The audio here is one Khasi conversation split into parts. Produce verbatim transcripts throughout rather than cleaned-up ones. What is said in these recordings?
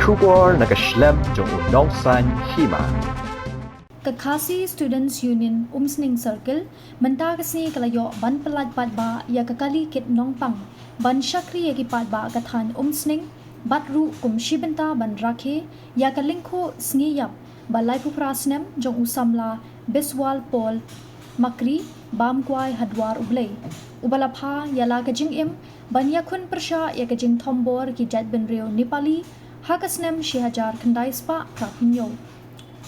Khubor na ka shlem jong u nongsaiñ hima. Ka Khasi Students Union Umsning Circle mynta ka sngi ka la ïoh ban pyllait paidbah ïa ka kali kit nongpang ban shakri ïa ki paidbah ka thaiñ Umsning, bad ruh kum shi bynta ban rakhe ïa ka lyngkhuh sngi ïap ba laiphew phra snem jong u samla Biswal Paul Makri, bam kwai ha dwar U Blei, uba la pha ïa la ka jingim ban ïakhun pyrshah ïa ka jingthombor ki jaitbynriew Nepali ha ka snem shi hajar khyndai spah phra phew hynñiew.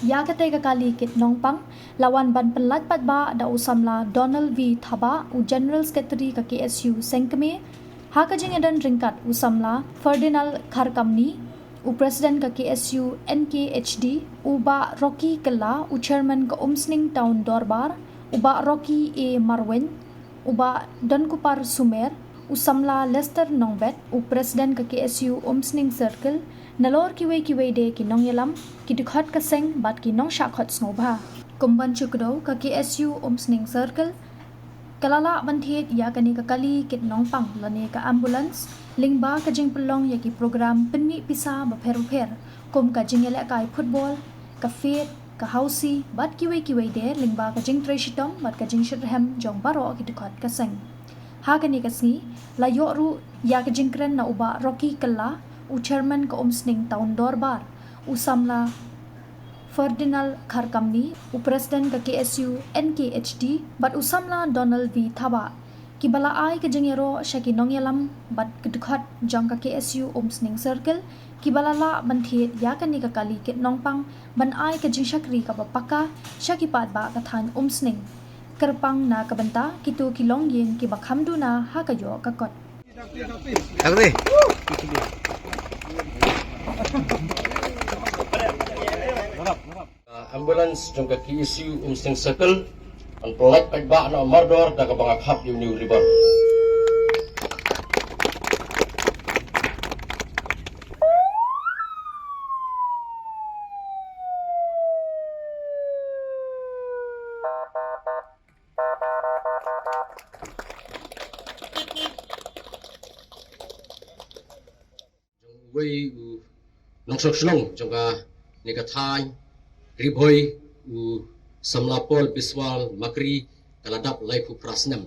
Ïa kata ka kali kit nongpang la wan ban pyllait paidbah da u samla Donald V Thabah, u General Secretary ka K S U Sengkmie, ha ka jingïadon ryngkat u samla Ferdinand Kharkamni, u President ka K S U N K H D, u Bah Rocky Kylla, u Chairman ka Umsning Town Dorbar, u Bah Rocky A Marwein, u Bah Donkupar Sumer, u samla Lester Nongbet, u President ka K S U Umsning Circle, nalor kiwei kiwei de ki nongïalam, ki dkhot ka seng bad ki nongshah khot sngewbha. Kum ban shu kdew, ka K S U Umsning Circle ka la lah ban thied ïa kane ka kali kit nongpang lane ka ambulance lyngba ka jingpynlong ïa ki program pynmih pisa bapher bapher, kum ka jingïalehkai football, ka fete, ka hausi bad kiwei kiwei de lyngba ka jingtrei shitom bad ka jingshitrhem jong baroh ki dkhot ka seng. Ha kane ka sngi la ïoh ruh ïa ka jingkren na u Bah Rocky Kylla, u Chairman ka Umsning Town Dorbar, u samla Ferdinand Kharkamni, u President ka K S U N K H D, bad u samla Donald V Thabah, kiba la ai ka jingïaroh sha ki nongïalam bad ki dkhot jong ka K S U Umsning Circle, kiba la lah ban thied ïa kane ka kali kit nongpang ban ai ka jingshakri kaba paka sha ki paidbah ka thaiñ Umsning. Kyrpang na ka bynta kito ki longïing kiba kham duna ha ka ïoh ka kot. Ambulance jong ka K S U Umsning Circle, ban pyllait paidbah na Umardor da kaba nga khap ïa u new ribbon. Jong uwei u nongshong shnong jong kane ka thaiñ Ri Bhoi, u samla Paul Biswal Makri, ka la dap laiphew phra snem.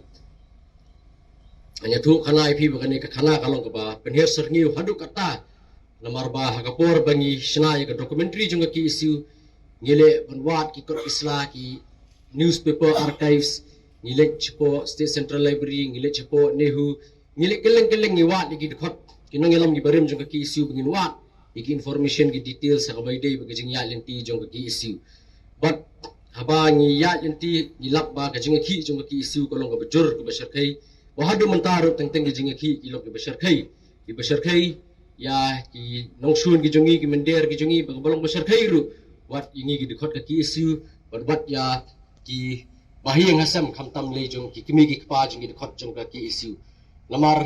Nga ïathuh khana ïa phi ba kane ka khana ka long kaba pynhiar syrngiew haduh katta, namar ba ha ka por ba ngi shna ïa ka documentary jong ka K S U, ngi leh ban wad ki kot ki sla, ki newspaper archives, ngi leit shapoh State Central Library, ngi leit shapoh NEHU, ngi leit kylleng kylleng, ngi wad ïa ki dkhot ki nongïalam kiba rim jong ka K S U ba ngin wad ïa ki information, ki details ha kaba ïadei bad ka jingïaid lynti jong ka K S U. Bad haba ngi ïaid lynti, ngi lap ba ka jingïakhih jong ka K S U ka long kaba jur, kaba shyrkhei, ba haduh mynta ruh teng teng ki jingïakhih ki long kiba shyrkhei, kiba shyrkhei ïa ki nongshun ki jong ngi, ki mynder ki jong ngi, ba ka ba long ba shyrkhei ruh wat ïa ngi ki dkhot ka K S U, bad wat ïa ki bahaïing hasem, khamtam lei jong ki kmie ki kpa jong ki dkhot jong ka K S U. Namar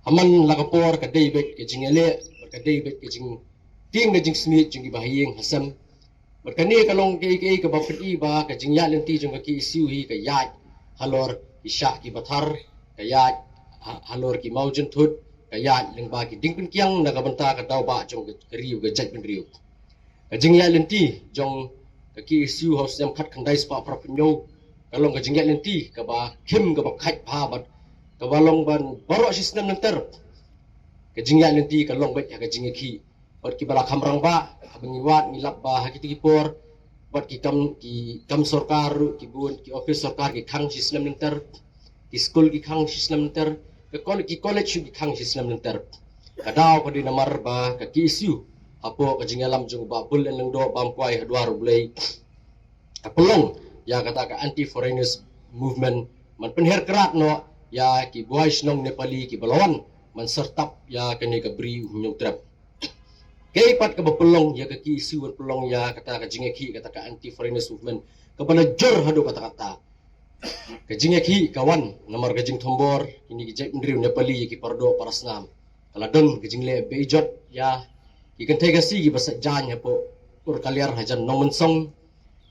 ha man la ka por ka dei beit ka jingïaleh, bad ka dei beit ka jingtieng ka jingsmit jong ki bahaïing hasem. Bad kane ka long kaei kaei kaba pyni ba ka jingïaid lynti jong ka K S U hi ka ïaid halor ki shah ki pathar, ka ïaid ha-, halor ki mawjynthut, ka ïaid lyngba ki diengpynkiang na ka bynta ka daw bah jong ka ri, ka jaitbynriew. Ka jingïaid lynti jong ka K S U ha u snem khatkhyndai spah phra phew hynñiew ka long ka jingïaid lynti kaba khim, kaba khaid bha, bad kaba long ban baroh shi snem lynter ka jingïaid lynti ka long beit ha ka jingïakhih. Bad kiba la kham rangbah, haba ngi wad ngi lap ba ha kito ki por, bad ki kam, ki kam sorkar ruh, ki bun ki office sorkar ki khang shi snem lynter, ki skul ki khang shi snem lynter, ka kol-, ki college ruh ki khang shi snem lynter. Ka daw ka dei namar ba ka K S U hapoh ka jingïalam jong u Bah Bull N Lyngdoh, bam kwai ha dwar U Blei, ka pynlong ïa kata ka anti foreigners movement, ban pynher krad noh ïa ki buhai shnong Nepali kiba la wan ban syrtap ïa kane ka bri u Hynñiewtrep. Kaei pat kaba pynlong ïa ka K S U ban pynlong ïa kata ka jingïakhih, kata ka anti foreigners movement, kaba la jur haduh katta katta? Ka jingïakhih ka wan namar ka jingthombor kine ki jaitbynriew Nepali ïa ki paradoh parasnam. Ka la don ka jingleh beh-ijot ïa ki kynthei Khasi kiba sait jaiñ hapoh Urkaliar hajan Nongmynsong.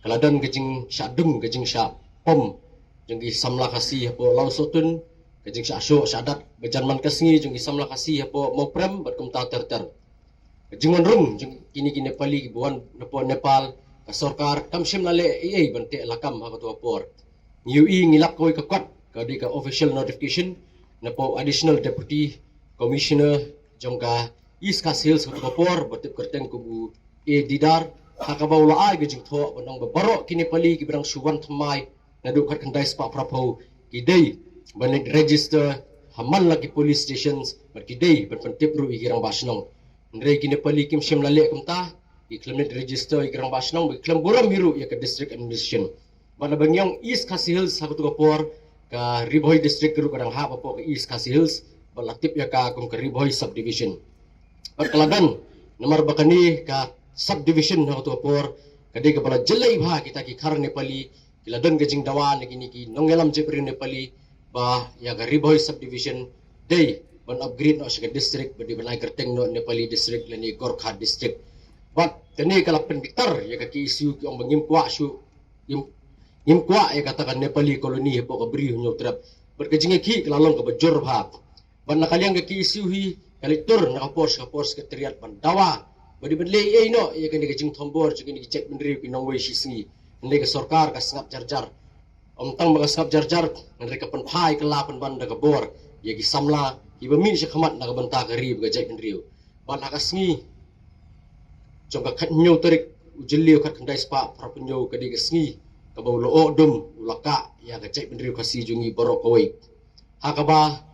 Ka la don ka jingshah dung, ka jingshah pom jong ki samla Khasi hapoh Lawsohtun, ka jingshah shoh shah dat ba jan man ka sngi jong ki samla Khasi hapoh Mawprem bad kumta ter ter. Ka jingwan rung jong kine ki Nepali kiba wan napoh Nepal, ka sorkar kam shym la leh ei ei ban teh lakam ha kato ka por. Ngi ïohi ngi lap kawei ka kot, ka dei ka official notification napoh Additional Deputy Commissioner jong ka East Khasi Hills ha kato ka por, ba tip kyrteng kum u A Didar, ha kaba u la ai ka jingthoh ban ong ba baroh ki Nepali kiba dang shu wan thymmai naduh khatkhyndai spah phraphew ki dei ban leit register ha man la ki police stations, bad ki dei ban pyntip ruh ïa ki rangbah shnong. Hynrei ki Nepali kim shym la leh kumta, ki khlem leit register ïa ki rangbah shnong, bad ki khlem burom hi ruh ïa ka district administration. Bad laba ngi ong East Khasi Hills ha kato ka por, ka Ri Bhoi District ruh ka dang hap hapoh ka East Khasi Hills, bad la tip ïa ka kum ka Ri Bhoi Subdivision. Bad ka la don, namar ba kane ka subdivision ha kato ka por ka dei kaba la jlei bha kita ki khar Nepali, ki la don ka jingdawa na kine ki nongïalam jaitbynriew Nepali ba ïa ka Ri Bhoi Subdivision dei ban upgrade noh sha ka district, ba dei ban ai kyrteng noh Nepali District lane Gorkha District. Bad kane ka la pynbitar ïa ka K S U, ki ong ba ngim kwah shuh, ngim, ngim kwah ïa kata ka Nepali colony hapoh ka Bri u Hynñiewtrep. Bad ka jingïakhih ka la long kaba jur bha. Bad na ka liang ka K S U hi ka leit tur na ka por sha ka por, Secretariat, ban dawa ba dei ban leh ei ei noh ïa kane ka jingthombor jong kine ki jaitbynriew ki nongwei shisngi. Hynrei ka sorkar ka sngap jar jar. Ym tang ba ka sngap jar jar, hynrei ka pynphai kylla pynban da ka bor ïa ki samla kiba mih sha khmat na ka bynta ka ri bad ka jaitbynriew. Bad ha ka sngi jong ka khathynñiew tarik u Jylliew khatkhyndai spah phraphew hynñiew, ka dei ka sngi kaba u lyoh dum u la kah ïa ka jaitbynriew Khasi jong ngi baroh kawei. Ha kaba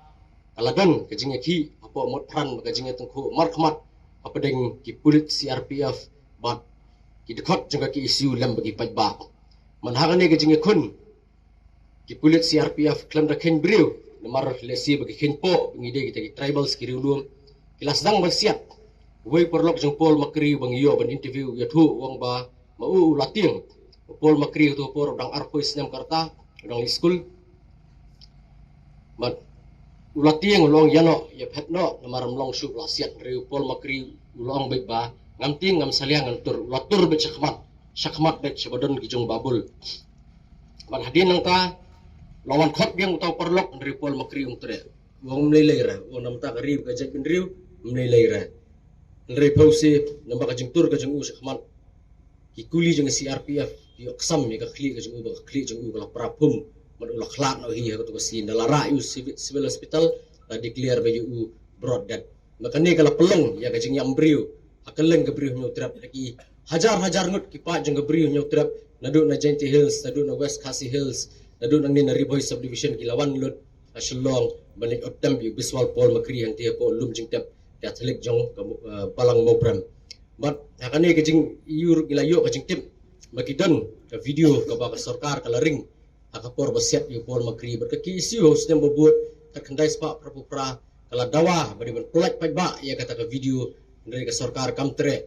ka la don ka jingïakhih hapoh Motphran, ka jingïatyngkhuh markhmat hapdeng ki pulit C R P F bad ki dkhot jong ka K S U lem bad ki paidbah. Man ha kane ka jingïakhun, ki pulit C R P F khlem da kheiñ briew, namar lehse ba ki kheiñ poh ba ngi dei kita ki tribals, ki riewlum, ki la sdang ban siat. Uwei u paralok jong Paul Makri ba ngi ïoh ban interview, ïathuh u ong ba ma u u la tieng. U Paul Makri ha kato ka por u dang arphew snem ka rta, u dang leit skul. Bad u la tieng, u la ong ïa noh, ïa phet noh, namar ym long shuh ba la siat. Hynrei u Paul Makri u la ong beit ba ngam tieng, ngam salia, ngan tur. U la tur beit sha khmat, sha khmat beit shaba don ki jong Babul. Bad hadien nangta u la wan khot biang uta u paralok, hynrei u Paul Makri um treh. U ong ym lei lei re, u ong namar ka ri bad ka jaitbynriew, ym lei lei re. Hynrei phewse namar ka jingtur ka jong u sha khmat, ki kuli jong ka C R P F ki ïoh ksam ïa ka khlieh ka jong u, bad ka khlieh jong u ka la pra phum. Bad u la khlad noh hi ha kato ka sien. Da la rah ïa u Civil, Civil Hospital, la declare ba ïa u brought dead. Bad kane ka la pynlong ïa ka jingïam briew ha kylleng ka Bri u Hynñiewtrep, ha ki hajar hajar ngut ki paid jong ka Bri u Hynñiewtrep, naduh na Jaintia Hills, naduh na West Khasi Hills, naduh nangne na Ri Bhoi Subdivision, ki la wan lut ha Shillong ban leit ot tem ïa u Biswal Paul Makri hangtei hapoh lum jingtep Catholic jong ka, eh, Balang Mawprem. Bad ha kane ka jing, ïa u ruh ngi la ïoh ka jingtip ba ki don ka video kaba ka sorkar ka la ring ha ka por ba siat ïa u Paul Makri. Bad ka K S U ha u snem ba bud, khatkhyndai spah phraphew phra, ka la dawa ba dei ban pyllait paidbah ïa kata ka video, hynrei ka sorkar kam treh,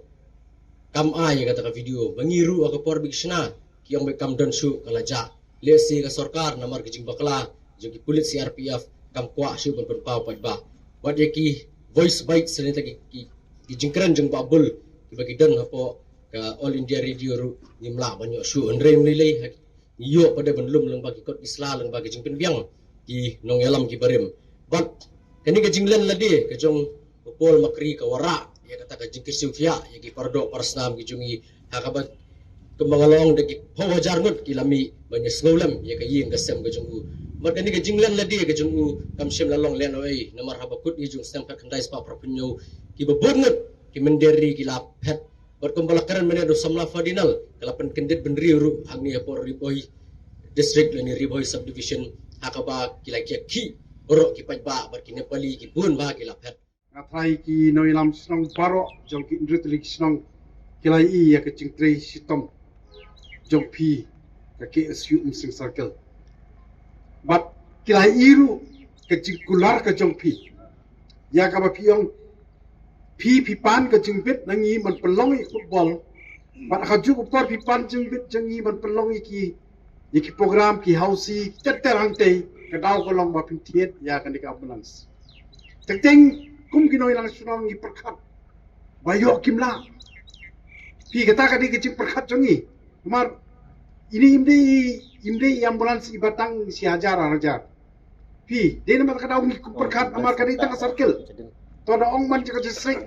kam ai ïa kata ka video. Ba ngi ruh ha ka por ba ki shna, ki ong ba kam don shuh, ka la jah. Lehse ka sorkar namar ka jingbakla jong ki pulit C R P F kam kwah shuh ban pynpaw paidbah. Bad ïa ki voice bites lane kita ki, ki, ki jingkren jong Babul kiba ki don hapoh ka All India Radio ruh ngim lah ban ïoh shuh. Hynrei ym lei lei, ha ngi ïoh pat de ban lum lyngba ki kot ki sla, lyngba ki jingpynbiang ki nongïalam ki barim. Bad kane ka jinglen lade ka jong u Paul Makri ka wanrah ïa kata ka jingkyrsiew khiah ïa ki paradoh parasnam ki jong ngi, ha kaba kumba nga la ong da ki phew hajar ngut ki la mih ban ïa sngewlem ïa ka ïing ka sem ka jong u. Bad kane ka jinglen lade ka jong u kam shym la long lehnohei, namar haba kut ngi jong snem khatkhyndai spah phraphew hynñiew, kiba bun ngut ki mynder ri ki la phet. Bad kumba la kren mynne da u samla Ferdinand, ka la pynkyndit bynriew ruh hangne hapoh Ri Bhoi District lane Ri Bhoi Subdivision, ha kaba ki la ïakhih baroh ki paidbah, bad ki Nepali ki bun bha ki la phet. Nga tharai ki nongïalam shnong baroh jong ki hynriew tylli ki shnong ki la ïohi ïa ka jingtrei shitom jong phi ka K S U Umsning Circle. Bad ki la ïohi ruh ka jingkular ka jong phi, ïa kaba phi ong phi, phi pan ka jingbit na ngi ban pynlong ïa ki football. Bad ha kajuh ka por phi pan jingbit jong ngi ban pynlong ïa ki, ïa ki program, ki hausi, ter ter hangtei, ka daw ka long ba phin thied ïa kane ka ambulance. Teng teng kum ki nongïalam shnong ngi pyrkhat ba ïoh kim lah. Phi, kata ka dei ka jingpyrkhat jong ngi. Namar ine im dei, im dei i ambulance iba tang shi hajar ar hajar. Phi, dei namar ka daw ngi pyrkhat namar ka dei tang ka circle. To da ong man jaka jisek.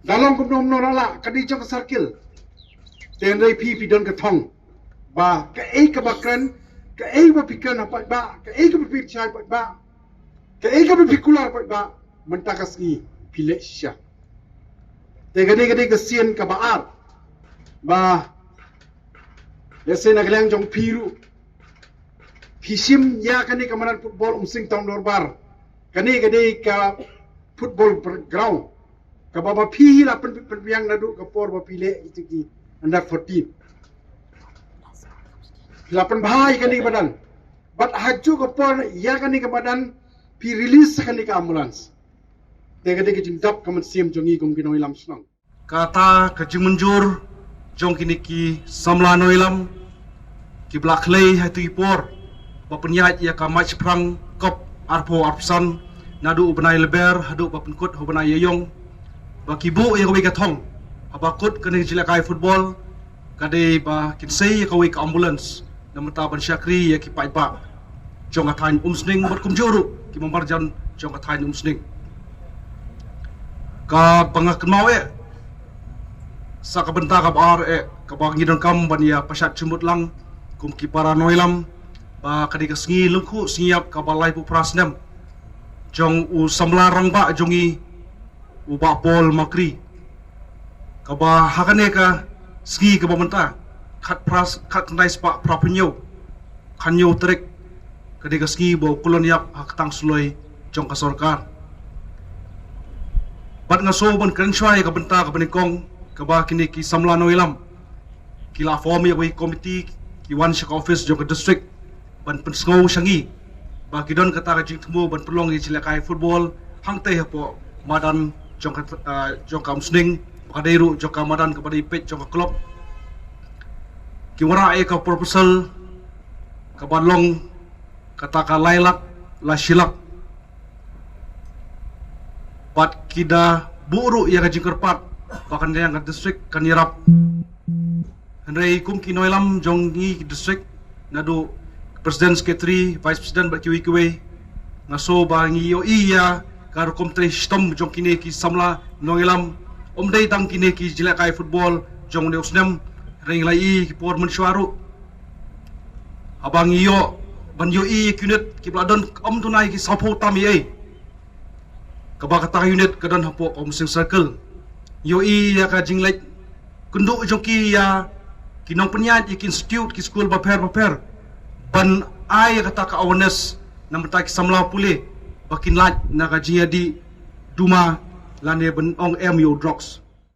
Da long kumno kumno ruh la ka dei jong ka circle. Te hynrei phi phi don ka thong ba kaei kaba kren, kaei ba phi kren ha paidbah, kaei kaba phi shai paidbah, kaei kaba phi kular paidbah, mynta ka sngi phi leh shisha. Te ka dei ka dei ka sien kaba ar ba lehse na ka liang jong phi ruh phi shim ïa kane ka madan football Umsning Town Dorbar. Kane ka dei ka football ground kaba ba phi la pyn pynbiang naduh ka por ba phi leh ïa ki under fourteen. Phi la pynbha ïa kane ka madan. Bad ha juh ka por ïa kane ka madan phi release kane ka ambulance. Te ka dei ka jingdap ka mynsiem jong ngi kum ki nongïalam shnong. Kata ka jingmynjur jong kine ki samla nongïalam kiba la khlei ha kito ki por ba pynïaid ïa ka Match Phrang Cup arphew arphew san, naduh u bnai Lber haduh ba pynkut ha u bnai Ïaïong, ba ki buh ïa kawei ka thong haba kut kane ka jingïalehkai football, ka dei ba kin sei ïa kawei ka ambulance na bynta ban shakri ïa ki paidbah jong ka thaiñ Umsning bad kumjuh ruh ki marjan jong ka thaiñ Umsning. Kaba nga kynmaw eh, sa ka bynta kaba ar eh kaba ngi donkam ban ïa pashat jingmut lang kum ki para nongïalam, ba ka dei ka sngi lyngkhuh sngi ïap kaba laiphew phra snem jong u samla rangbah jong ngi, u Bah Paul Makri, kaba ha kane ka sngi kaba mynta, khat phra, khatkhyndai spah phraphew hynñiew, khathynñiew tarik, ka dei ka sngi ba u kyllon ïap ha ka tang suloi jong ka sorkar. Bad nga sngew ban kren shuwa ïa ka bynta kaba nyngkong, kaba kine ki samla nongïalam ki la form ïa kawei ka komiti, ki wan sha ka office jong ka district ban pynsngew sha ngi ba ki don kata ka jingthmu ban pynlong ïa ka jingïalehkai football hangtei hapoh madan jong ka, ah, jong ka Umsning, ba ka dei ruh jong ka madan kaba dei peit jong ka club. Ki wanrah ïa ka proposal kaba long kata ka lai lak lai shi lak. Bad ki da buh ruh ïa ka jingkyrpad ba kan ïa ka district kan ïarap. Hynrei kum ki nongïalam jong ngi ki district, naduh president, secretary, vice president bad kiwei kiwei, nga sngew ba ngi ïohi ïa ka rukom trei shitom jong kine ki samla nongïalam. Ym dei tang kine ki jingïalehkai football jong une u snem, hynrei ngi la ïohi ki por mynshuwa ruh, haba ngi ïoh ban ïohi ïa ki unit kiba la don ym tang ïa ki sawphew tam ïa ei, kaba kata ka unit ka don hapoh ka Umsning Circle. Ïohi ïa ka jingleit kynduh jong ki ïa ki nongpynïaid ïa ki institute, ki skul bapher bapher, ban ai ïa kata ka awareness na bynta ki samla pule ba kin lait na ka jingïadih duma lane ban ong em ïa u drugs.